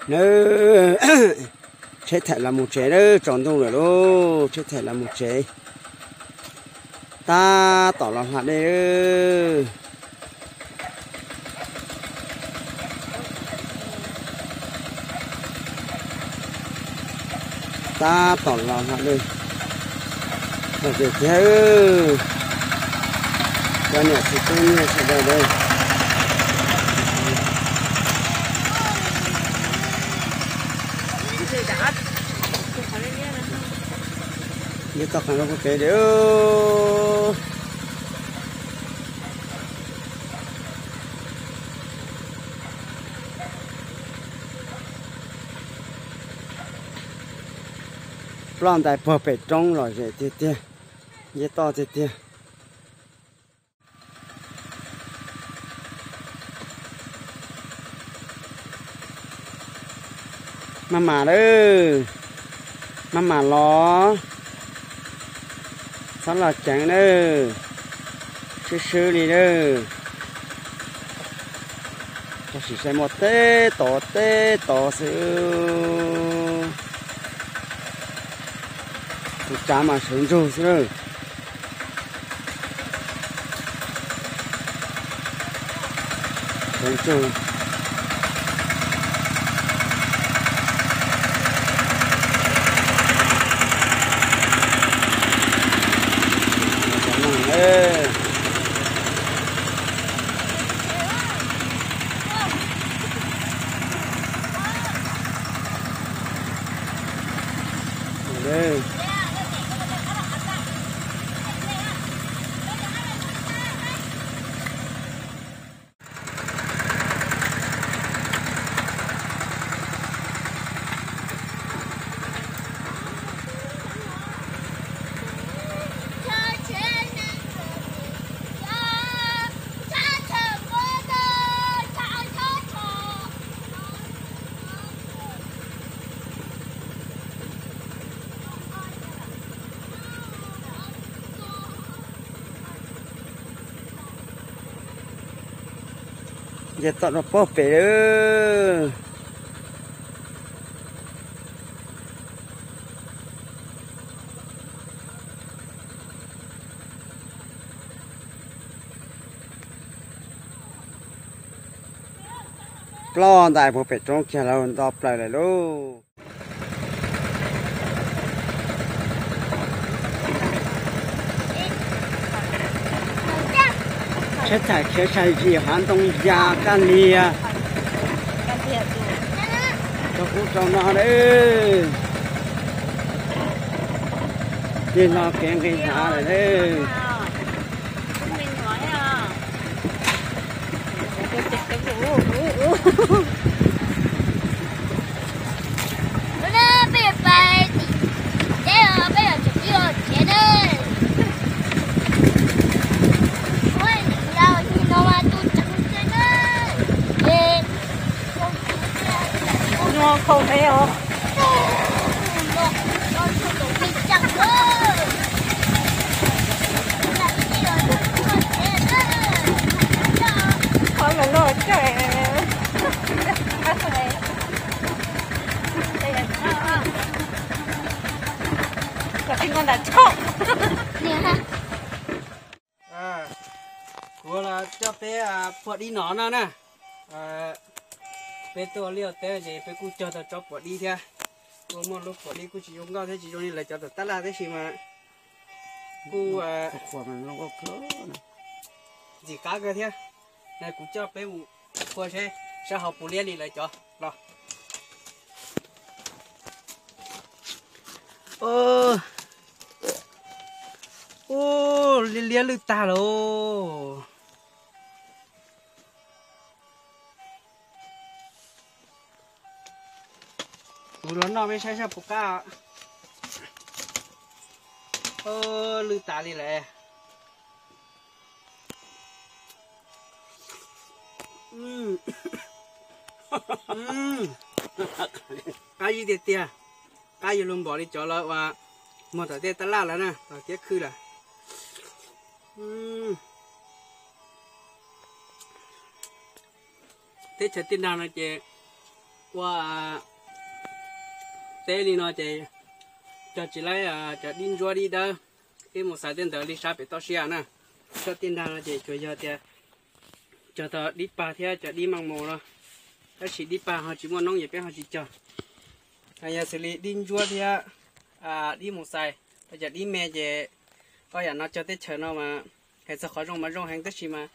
Nawb, tsheb thaim los mus tsev nawb, tsaus ntuj lawm lauj, tsheb thaim los mus tsev. Tab tom los hla dej. Tab tom los hla dej. Los tiag tiag, cov niam txiv tub nyiag sawv daws. Nyob toj qab roob pem pem. Ploj ntais puag pem roob lom zem tiag tiag, nyob toj tiag tiag. Maj mam lawm, maj mam los, txhob los ceev nawb, swb swb li nawb. Tab sis saib muaj teb tod teb tod xwb. Tus tsav mas sawv ntsug xwb na. Sawv ntsug. Ces tom rau puag pem lawm. Ploj ntais puag pem roob kiag lawm, nto plaws lawm lauj. Tsheb thaim khiav sai zim hav ntoo ya kaj liag. Rau ub rau no lawm. Tig hlo kev nqis hav lawm lauj. Peb yuav pais tim teb os, peb yuav tsum ib os tsev na. Ua li no mas tus tseem tsev na. No khau peb os. Qhov lawm loj tsev. Kom tsis nco nram tshoj. Kuv los coj peb phua dib no no na. Peb tuaj liaj teb ces peb kuj cog tau tsob puav dib thiab. Kuj muaj lub puav dib kuj tsis zoo nkauj thiab, tsis zoo li lawv cov tom tab laj tab sis mas kuj ntxim qab kawg thiab. Kuv coj peb mus phua seb sab hauv puas liab li lawv cov los. Ub, liab liab lwj tag lauj. Kuv los noj peb saib sab puas qab. Lwj tas li lawm. Qab zib tiag tiag. Qab yuav luag npaum li cov lawv uas muag tom tej tab laj lawm na, tom kiab khw lawm. Teb chaws tij nrag no ces Ua teb li no ces cog tsis laib cov dib ntsuab dib dawb, ib mus xaiv tej ntawd li sab pem toj siab na. Sab tiaj nrag no ces tsuas yog tias cog tau dib pag thiab cov dib maj mus no, tab sis dib pag ho tsis muaj noob ces peb ho tsis cog. Yog xws li dib ntsuab thiab dib mus xais, cov dib me ces koj yam no cog teb chaws no mas hais txog qhov zoo mas zoo heev tab sis mas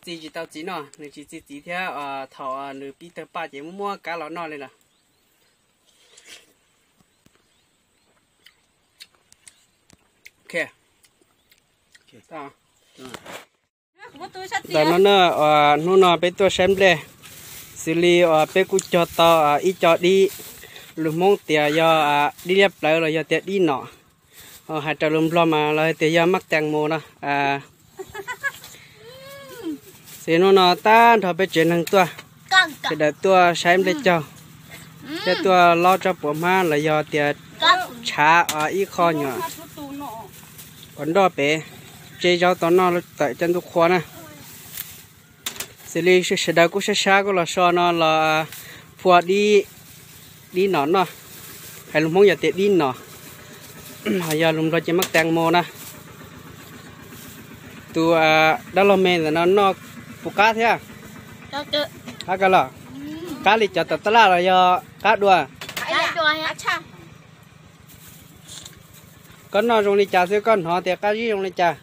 txi tsis tau txiv noj, nws tsis txi txiv thiab thaum nws pib tawg paj ces muab muab kab los noj li lawm. Ntawm no na, hnub no peb tuaj saib nplej, xws li peb kuj cog tau ib co dib, lus Hmoob tias yog dib liab plawv los yog tias dib nom. Hais raws lus Nplog mas lawv tias yog maj tees mus no. Xws li hnub no tag nrho peb tsev neeg tuaj, sawv daws tuaj saib nplej caug, thiab tuaj lob tsob puas hmab los yog tias tshav ib qho nyuam uas nroj pem, tseb zaub tau noj tawm cov ntuj qhua na. Xws li sawv daws kuj sab sab kuj los so no los phua dib, dib nom noj, hais lus Hmoob yog tias dib nom, ho yog lus Nplog ces maj tees mus na. Tus dab laug me ntawm no noj puas qab thiab? Qab kawg los? Qab li cov tom tab laj los yog qab dua? Koj noj zoo li cas xwb koj hnov tias qab zib zoo li cas?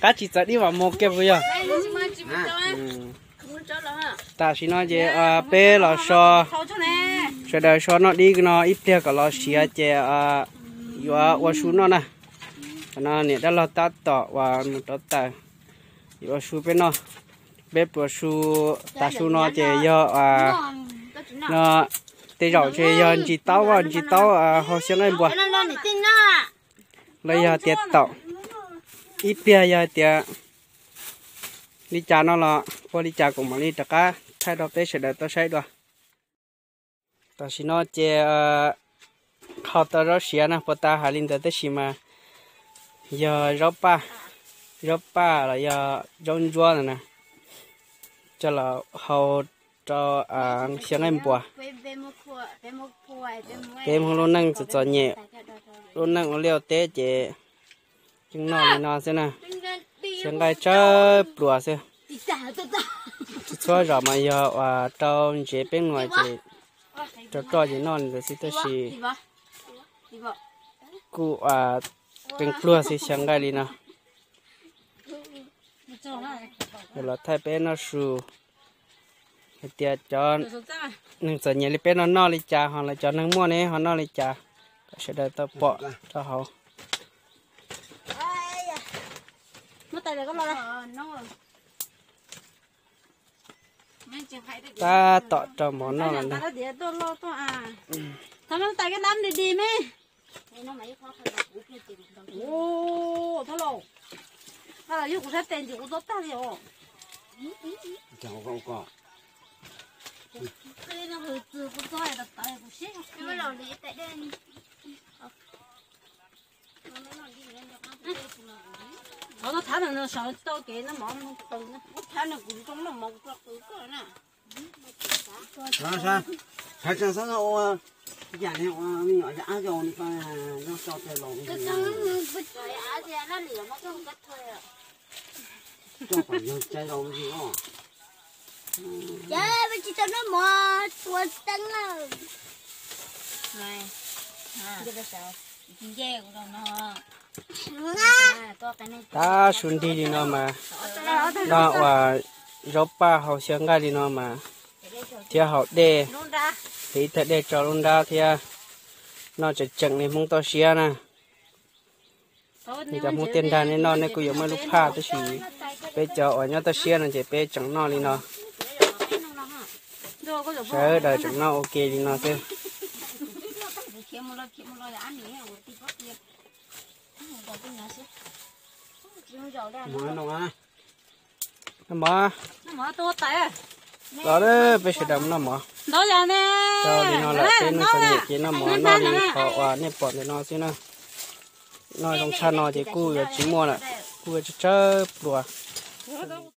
Qab tsis txawv dib vam mos kiag puas yog? Tam sim no ces peb los so, sawv daws so noj dib no ib pliag kom los siav ces yuav ua su noj na. Qhov no niam dab laug tab tom uas mus rauv taws, yuav ua su peb noj. Peb pluas su, tav su no ces yog no, tej zaum ces yog ntsis taub, ntsis taub hau xyaw nqaij npua. Los yog tias taum, ib pliag yog tias li cas no los ua li cas kuv mam li rov qab thaij rau peb sawv daws tau saib dua. Tam sim no ces hau tau zaub siav na, puas tas hais li ntawd tab sis mas yog zaub paj, zaub paj los yog zaub ntsuab ntawd na, coj los hau rau xyaw nqaij npua. Peb Hmoob lub neej txom txom nyem, lub neej ua liaj ua teb ces yeej noj li no xwb na. Xyaw nqaij tsawg pluas xwb. Txhua txhua zaum mas yog uas rau ntsev peb nuam ces rau roj ces noj li ntawd xwb tab sis kuj uas qee pluag xwb xyaw nqaij li no. Los thaij peb noj su hais tias cov neeg txom nyem li peb no noj li cas ho lawv cov neeg muaj ne ho noj li cas, kom sawv daws tau pom rau hauv. Tab tom rau mov noj lawm ntag. Thov thab no sawv tau kev noj mov, thab no kuv zoo noj mov kuv tso qw koj na. Sawv tsees xwb ua yam li ua me nyuam yam ab zoo li ko, zoo tso tes laus li. Coj kom yog cai laus li os. Ces tsis tau noj mov tua teeb lawm. Tab su nrig li no mas, noj uas zaub paj hau xyaw nqaij li no mas, thiab haus dej, tiv ib tag dej tso lub nrab thiab, noj tseem tseem li Hmoob toj siab na. Nej cov Hmoob tiaj nrag nej noj nej kuj yuav muaj lub phaj tab sis peb cov uas nyob toj siab no ces peb tseem noj li no. Sawv daws tseem noj ua ke li no xwb. Noj mov, los peb sawv daws mus noj mov. Tau li no lawm peb neeg txom nyem ces noj mov noj li qhov uas nej pom ntawm no xwb na. Noj zoo tshaj no ces kuj yuav tsis muaj lawm, kuj yuav tsawg tsawg pluas. Txhob